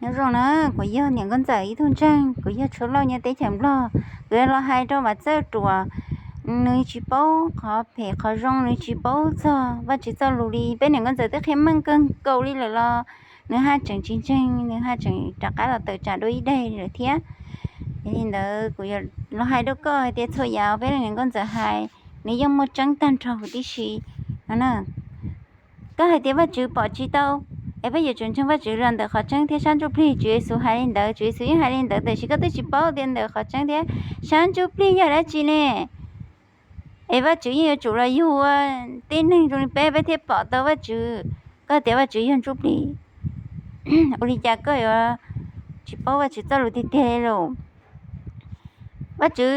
Nyob zoo na, kuv yog niam nkauj ntxawm ib tug ntseeg, kuv yog Tshuav Lauj nyob teb chaws Nplog. Kuv yuav los hais rau Vam Txawj ruam, nws tsis paub qhov phem qhov zoo, nws tsis paub txog Vajtswv txoj lus li. Peb niam nkauj ntxawm twb qhia meej kawg nkaus li lawm los nws haj tseem tsis ntseeg, nws haj tseem rov qab los tawm tsam dua ib daig lawm thiab. Yog li ntawd kuv yuav los hais rau koj hais tias txhua yam peb niam nkauj ntxawm hais, nws yeej muaj tseeb tag nrho huv tib si no na. Koj hais tias Vajtswv pom tsis tau, es peb yuav tsum ntseeg Vajtswv los ntawm qhov tseeb thiab sab ntsuj plig. Tswv Yexus hais li ntawd, Tswv Yexus yeej hais li ntawd, tiam sis koj twb tsis paub tias ntawm qhov tseeb thiab sab ntsuj plig yog dab tsi ne. Es Vajtswv yeej yuav tsum los yug ua tib neeg zoo li peb, peb thiaj pom tau Vajtswv. Koj tias Vajtswv yog ntsuj plig, ua li cas koj yuav tsis paub Vajtswv txoj lus tiag tiag li lus? Vajtswv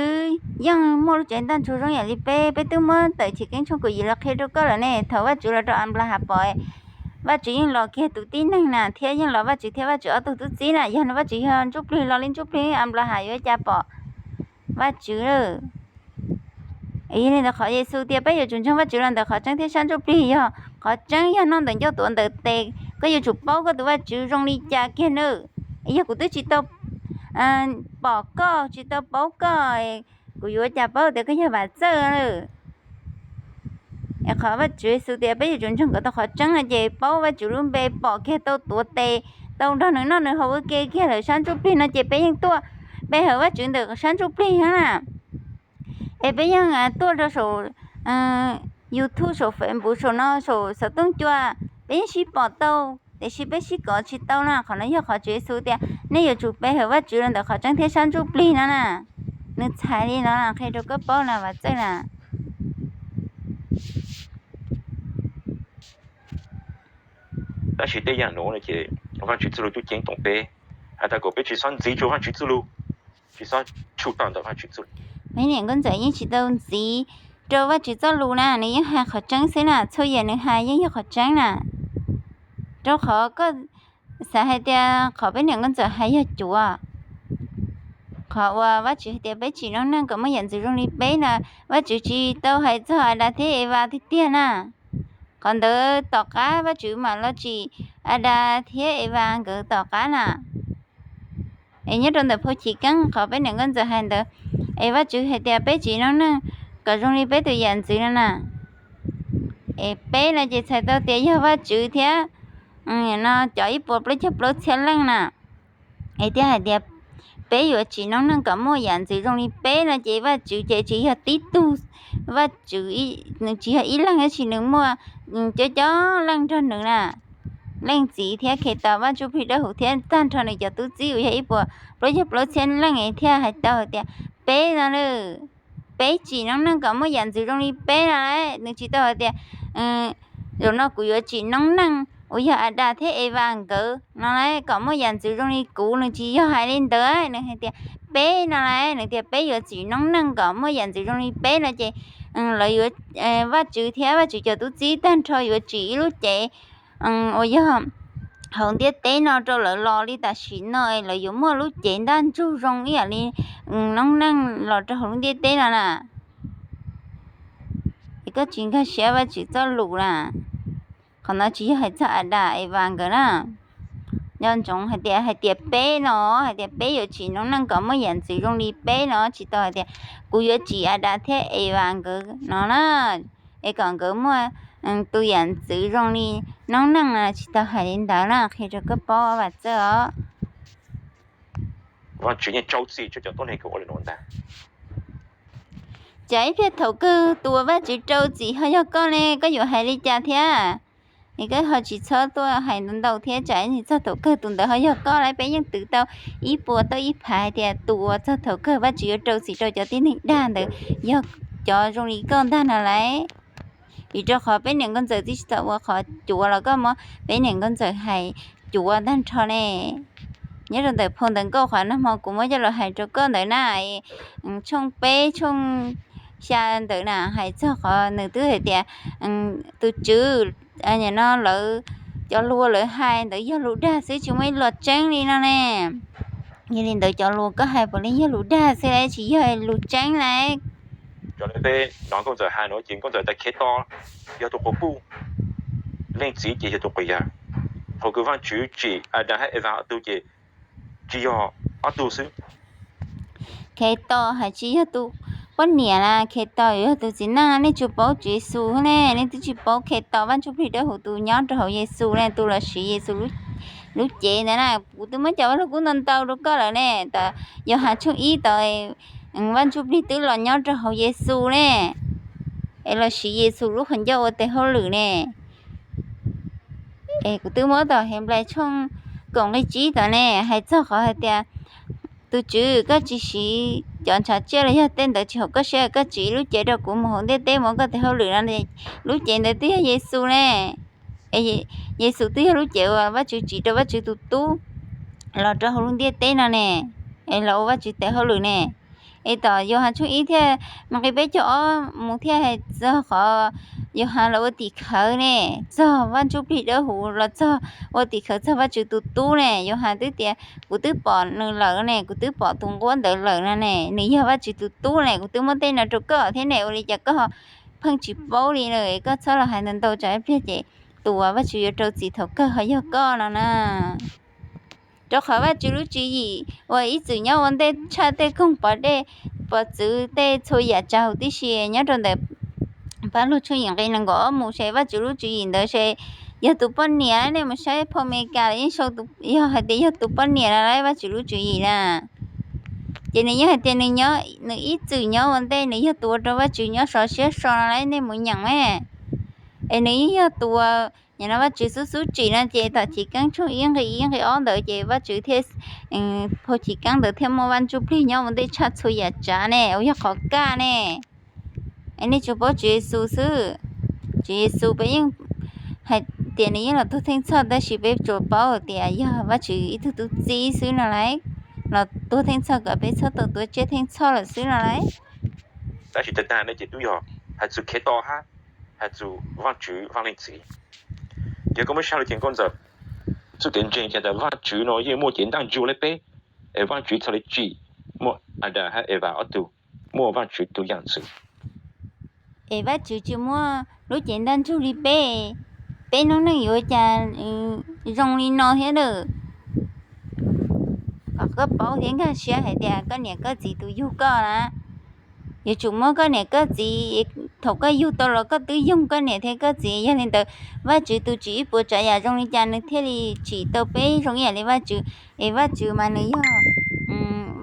yeej muaj lub cev ntaj ntsug zoo yam li peb, peb twb muab tawm Chiv Keeb tshooj kaum yim los qhia rau koj lawm ne. Thaum Vajtswv los rau Anplahas pom, Vajtswv yeej los kiag tus tib neeg na, thiab yeej los Vajtswv thiab Vajtswv ob tug tub txib na. Yog Vajtswv yog ntsuj plig los li ntsuj plig, Anplahas yuav ua cas pom Vajtswv lawm? Yog li ntawd qhov Yexus tias peb yuav tsum ntseeg Vajtswv los ntawm qhov tseeb thiab sab ntsuj plig yog qhov tseeb, yog noj ntawm ncauj tuav ntawm tes. Koj yuav tsum paub koj tus Vajtswv zoo li cas kiag nawb. Yog kuv twb tsis tau pom koj, tsis tau paub koj, kuv yuav ua cas paub tias koj yog Vam Txawj lawm? Es qhov Vajtswv Yexus tias peb yuav tsum ntseeg kom tau qhov tseeb no ces paub Vajtswv lub npe, pom kiag tau tuav tes, tau nrog nws noj nws haus ua ke kiag lawm sab ntsuj plig no ces peb yeej tuaj pe hawm Vajtswv ntawm sab ntsuj plig na. Es peb yeej tuaj rau saum YouTube, saum Facebook, saum no, saum xov tooj cua, peb yeej sib pom tau, tiam sis peb sib kov tsis tau na. Qhov no yog qhov Tswv Yexus tias nej yuav tsum pe hawm Vajtswv los ntawm qhov tseeb thiab sab ntsuj plig no na. Nws txhais li no na, qhia rau koj paub na Vam Txawj na. Tab sis tej yam nuav no ces Vajtswv txoj lus tub ceev toom peb, has tas kom peb tsis txhob ntxiv rua Vajtswv txoj lus, tsis txhob tshum tawm ntawm Vajtswv txoj lus. Peb niam nkauj ntxawm yeej tsis tau ntxiv rau Vajtswv txoj lus na, nws yeej hais qhov tseeb xwb na, txhua yam nws hais yeej yog qhov tseeb na. Rau qhov koj xav hais tias qhov peb niam nkauj ntxawm hais yog cuav, qhov uas Vajtswv hais tias peb tsim noob neej kom muaj yam ntxwv zoo li peb na, Vajtswv tsis tau hais txog Adas thiab Evas tiag tiag na. Qhov ntawd tom qab Vajtswv mam los tsim Adas thiab Evas nkawd tom qab na. Es nyob rau ntawm phau Chiv Keeb qhov peb niam nkauj ntxawm hais ntawd, es Vajtswv hais tias peb tsim noob neej kom zoo li peb tus yam ntxwv no na. Es peb no ces txhais tau tias yog Vajtswv thiab no cov ib puas plaub caug plaub txhiab leej na. Es thiaj hais tias peb yuav tsim noob neej kom muaj yam ntxwv zoo li peb no ces Vajtswv ces tsis yog tib tug, Vajtswv nws tsis yog ib leeg, tab sis nws muaj coob coob leej nrog nws na. Leej Txiv thiab Khetos, Vaj Ntsuj Plig Dawb Huv thiab tag nrho nws cov tub txib uas yog ib puas plaub caug plaub txhiab leej thiaj hais tau hais tias peb no, peb tsim noob neej kom muaj yam ntxwv zoo li peb no lauj. Nws tsis tau hais tias zaum no kuv yuav tsim noob neej uas yog Adas thiab Evas nkawd no lauj kom muaj yam ntxwv zoo li kuv, nws tsis yog hais li ntawd. Nws hais tias peb no lauj, nws tias peb yuav tsim noob neej kom muaj yam ntxwv zoo li peb no ces lawv yuav, Vajtswv thiab Vajtswv cov tub txib tag nrho yuav tsim ib lub cev uas yog hauv ntiaj teb no rau lawv los li tam sim no, lawv yuav muaj lub cev ntaj ntsug zoo ib yam li noob neej los rau hauv lub ntiaj teb no na. Es koj tsis nkag siab Vajtswv txoj lus na. Qhov no tsis yog hais txog Adas Evas nkawd na. Nco ntsoov hais tias, hais tias peb no, hais tias peb yuav tsim noob neej kom muaj yam ntxwv zoo li peb no, tsis tau hais tias kuv yuav tsim Adas thiab Evas nkawd no na, es kom nkawd muaj tus yam ntxwv zoo li noob neej no, tsis tau hais li ntawd na, qhia rau koj paub Vam Txawj os. Vajtswv yeej rau txim rau cov tuab neeg kws ua li no ntag. Cas ib pliag thaum kawg tus uas Vajtswv rau txim ho yog koj ne, koj yuav hais li cas thiab? Es koj ho tsis txhob tuaj hais ntau ntau thiab, tsam ib ntsis txog thaum kawg tus ntawd ho yog koj lauj. Peb yeej twv tau ib puas tau ib phav hais tias tus uas txog thaum kawg Vajtswv yuav rau txim rau cov tib neeg dag ntawd yog cov zoo li koj ntag no lauj. Vim rau qhov peb niam nkauj ntxawm twb tsis tau ua qhov cuav los koj muab peb niam nkauj ntxawm hais cuav tag nrho ne. Nyob rau ntawm phau ntawv nkauj qhov nag hmo kuv muab coj los hais rau koj ntawd na, tshooj peb tshooj xya ntawd na, hais txog qhov nws twb hais tias tus tswv no lawv cov lus lawv hais ntawd yog lus dag xwb, tsis muaj ib los tseeb li no ne. Yog li ntawd cov lus koj hais puav leej yog lus dag xwb lauj, tsis yog lus tseeb lauj. Cov peb no nkauj ntxawm hais no ces nkauj ntxawm tas Khetos yog tus quas puj, Leej Txiv ces yog tus quas yawg. Qhov kws Vaajtswv tsim Adas hab Evas ob tug ces tsis yog ob tug xwb. Khetos hais tsis yog tus poj niam na, Khetos yog tus txiv neej. Nej tsuas paub Tswv Yexus ne, nej twb tsis paub Khetos Vaaj Ntsuj Plig Dawb Huv tus nyob rau hauv Yexus ne, tus los siv Yexus lub cev ntawd na. Kuv twb muab cov vaj lug kub ntau ntau rau koj lawm ne, tas Yauhas tshooj ib tod, Vaaj Ntsuj Plig twb los nyob rau hauv Yexus ne, es los siv Yexus lub qhov ncauj ua tes hauj lwm ne. Es kuv twb muab tom Henplais tshooj kaum nqi tsib tod ne, hais txog qhov hais tias, tus Tswv, koj tsis siv cov ntshav tsiaj los yog tej ntawd tsis haum koj siab, koj tsim lub cev rau kuv mus hauv ntiaj teb mus ua koj tes hauj lwm no. Lub cev ntawd twb yog Yexus ne. Yexus twb yog lub cev uas Vajtswv tsim rau Vajtswv tus tub los rau hauv lub ntiaj teb no ne, es los ua Vajtswv tes hauj lwm ne. Es tom Yauhas tshooj ib thiaj, nqi peb caug ob mus thiaj hais txog qhov Yauhas los ua tim khawv ne, txog Vaj Ntsuj Plig Dawb Huv los txog ua tim khawv txog Vajtswv tus tub ne. Yauhas twb tias, kuv twb pom nws lawm ne, kuv twb pom tus nquab ntawd lawm no ne, nws yog Vajtswv tus tub ne. Kuv twb muab tej no rau koj thiab ne, ua li cas koj pheej tsis paub li lawm? Koj txhob los hais ntau ntau tsam ib pliag ces tus uas Vajtswv yuav rau txim thaum kawg ho yog koj no na. Rau qhov Vajtswv lub tswv yim uas ib txwm nyob ua ntej tshaj tej koog pov dej pov txwv tej txhua yam tsav huv tib si nyob rau ntawm Paj Lug tshooj yim nqi nees nkaum ob mus se Vajtswv lub tswv yim ntawd se yog tus poj niam. Nej mus saib phau Amelikas los yeej sau, yog hais tias yog tus poj niam no lawm Vajtswv lub tswv yim na. Ces nws yeej hais tias nws ib txwm nyob ua ntej nws yog tus ua rau Vajtswv nyob sov siab so no lawm, nej mus nyeem me. Es nws yeej yog tus uas nim no Vajtswv xub xub tsim no ces tom Chiv Keeb tshooj ib nqi ib nqi ob ntawd ces Vajtswv thiaj, phau Chiv Keeb ntawd thiaj muaj Vaj Ntsuj Plig nyob ua ntej tshaj txhua yam tsav ne, uas yog qhov kaj ne. Es nej tsuas paub Tswv Yexus xwb. Tswv Yexus peb yeej hais tias nws yeej los tuag theej txhoj tab sis peb tsuas paub tias yog Vajtswv ib tug tub txib xwb no lawm, los tuag theej txhoj kom peb txhob tau tuav tsiaj theej txhoj lawm xwb no lawm. Tab sis tag tag ne ces twb yog hais txug Khetos hab hais txug Vaajtswv Vaaj Leej Txiv. Yog koj muab saib lug ces nkauj ntxawm, txuj kev ntseeg ces tas Vaajtswv no yeej muaj cev ntaj ntsug le peb, es Vaajtswv txhaj le tsim muaj Adas hab Evas ob tug muaj Vaajtswv tug yam ntxwv. Es Vaajtswv tsis muaj lub cev ntaj ntsug li peb, peb noob neej yuav cas zoo li no thiab lawm. Kom koj paub thiab nkag siab hais tias koj niam koj txiv tus yug koj na, yuav tsum muab koj niam koj txiv, thaum koj yug tau los koj twb yoog koj niam thiab koj txiv. Yog li ntawd Vajtswv tus tsim ib puas tsav yam zoo li cas nws thiaj li tsim tau peb zoo ib yam li Vajtswv. Es Vajtswv mas nws yog,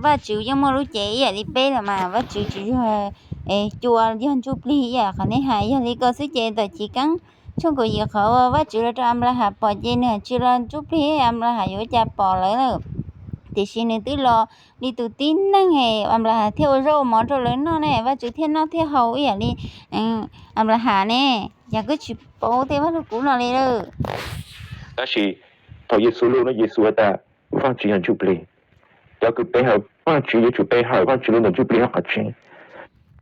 Vajtswv yeej muaj lub cev ib yam li peb los mas, Vajtswv tsis yog cua yog ntsuj plig ib yam qhov nej hais. Yog li ko xwb ces tom Chiv Keeb tshooj kaum yim qhov uas Vajtswv los rau Anplahas pom ces nws tsis los ntsuj plig Anplahas yuav ua cas pom lawv lawm. Tiam sis nws twb los li tus tib neeg, Anplahas thiaj ua zaub ua mov rau lawv noj ne, Vajtswv thiaj noj thiaj haus ib yam li Anplahas ne. Yog koj tsis paub tej Vaj Lug Kub no li lawm. Tab sis thaum Yexus lus no Yexus has tas Vaajtswv yog ntsuj plig. Cov kws pe hawm Vaajtswv yuav tsum pe hawm Vaajtswv lug ntawm ntsuj plig hab qhov tseeb.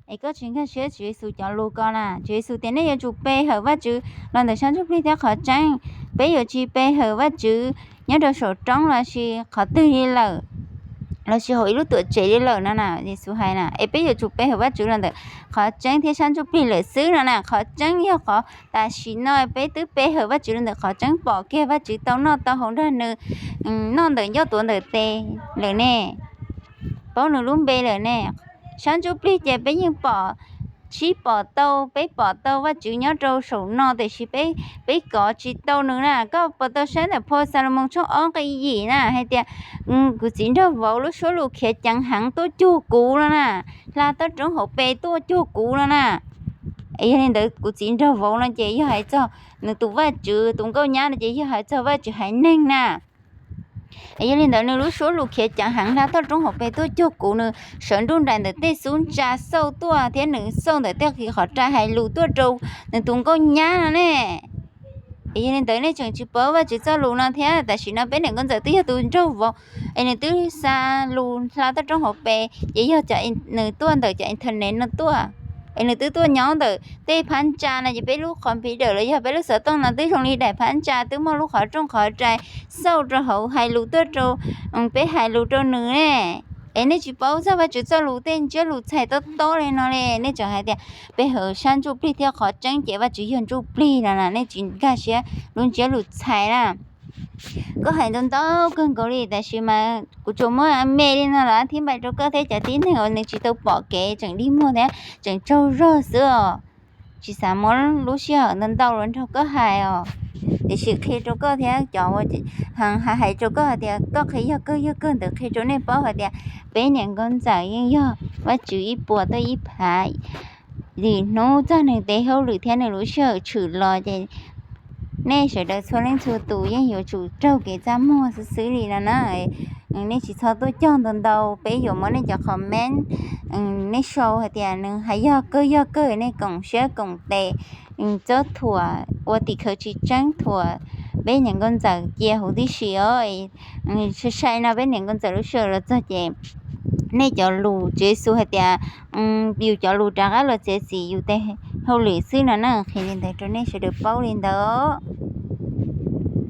Es koj tsis nkag siab Tswv Yexus cov lus ko na. Tswv Yexus tias nej yuav tsum pe hawm Vajtswv los ntawm sab ntsuj plig thiab qhov tseeb. Peb yuav tsis pe hawm Vajtswv nyob rau saum roob lossis qhov twg li lawm, lossis hauv ib lub tuam tsev li lawm no na. Yexus hais na, es peb yuav tsum pe hawm Vajtswv los ntawm qhov tseeb thiab sab ntsuj plig lawm xwb no na. Qhov tseeb yog qhov tam sim no peb twb pe hawm Vajtswv los ntawm qhov tseeb, pom kiag Vajtswv tau noj tau haus nrog nws noj ntawm ncauj tuav ntawm tes lawm ne, paub nws lub npe lawm ne. Sab ntsuj plig ces peb yeej pom, sib pom tau, peb pom tau Vajtswv nyob rau saum no tiam sis peb kov tsis tau nws na. Koj puas tau saib ntawm phau Xalumoos tshooj ob nqi yim na hais tias, kuv txiv nraug vauv lub suab lus khiav ceev heev tuaj cuag kuv no na, hla toj roob hauv pes tuaj cuag kuv no na. Es yog li ntawd kuv txiv nraug vauv no ces yog hais txog nws tus Vajtswv, tus nkauj nyab no ces yog hais txog Vajtswv haiv neeg na. Es yog li ntawd nws lub suab lus khiav ceev heev hla toj roob hauv pes tuaj cuag kuv, nws sawv nruj nraim ntawm tej xub ntsa xauj tuaj thiab nws xauj ntawm tej qhov rai hais lus tuaj rau nws tus nkauj nyab no ne. Es yog li ntawd nej tseem tsis paub Vajtswv txoj lus no thiab. Tam sim no peb niam nkauj ntxawm twb yog tus nraug vauv, es nws twb xa lus hla toj roob hauv pes ces yog nws tuaj ntawm cov internet no tuaj. Es nws twb tuaj nyob ntawm tej phab ntsa no ces peb lub computer los yog peb lub xov tooj no twb zoo li daim phab ntsa twb muaj lub qhov rooj qhov rai xauj rau hauv hais lus tuaj rau peb hais lus rau nws ne. Es nej tsis paub txog Vajtswv txoj lus tej ntsiab lus txhais tob tob li no li, nej tseem hais tias pe hawm sab ntsuj plig thiab qhov tseeb ces Vajtswv yog ntsuj plig no na, nej tsis nkag siab lub ntsiab lus txhais na. Koj hais ntau ntau kawg nkaus li, tab sis mas kuv tsuas muab me li no los thiab npaj rau koj thiab cov tib neeg uas nws tsis tau pom kev tseem dig muag thiab tseem tsaug zog xwb os. Tsis xav muab lub sij hawm ntau ntau los nrog koj hais os. Tiam sis qhia rau koj thiab cov uas hais rau koj hais tias koj qhia yog kawg yog kawg ntawd qhia rau nej paub hais tias peb niam nkauj ntxawm yeej yog Vajtswv ib puas tuaj ib phav. Lwm hnub txog nws tes hauj lwm thiab nws lub sij hawm tshwm los ces nej sawv daws txhua leej txhua tus yeej yuav tsum raug kev txaj muag xwb xwb li no na. Nej tsis txhob tuaj cog ntau ntau, peb yuav muab nej cov comment, nej sau hais tias nws hais yog kawg yog kawg, nej koom siab koom tes, txob thuam ua tim khawv tsis tseeb thuam peb niam nkauj ntxawm cia huv tib si os. Sai sai no peb niam nkauj ntxawm lub sij hawm los txog ces nej cov lus, Tswv Yexus hais tias yus cov lus rov qab los txiav txim yus tes hauj lwm xwb no na. Qhia li ntawd rau nej sawv daws paub li ntawd.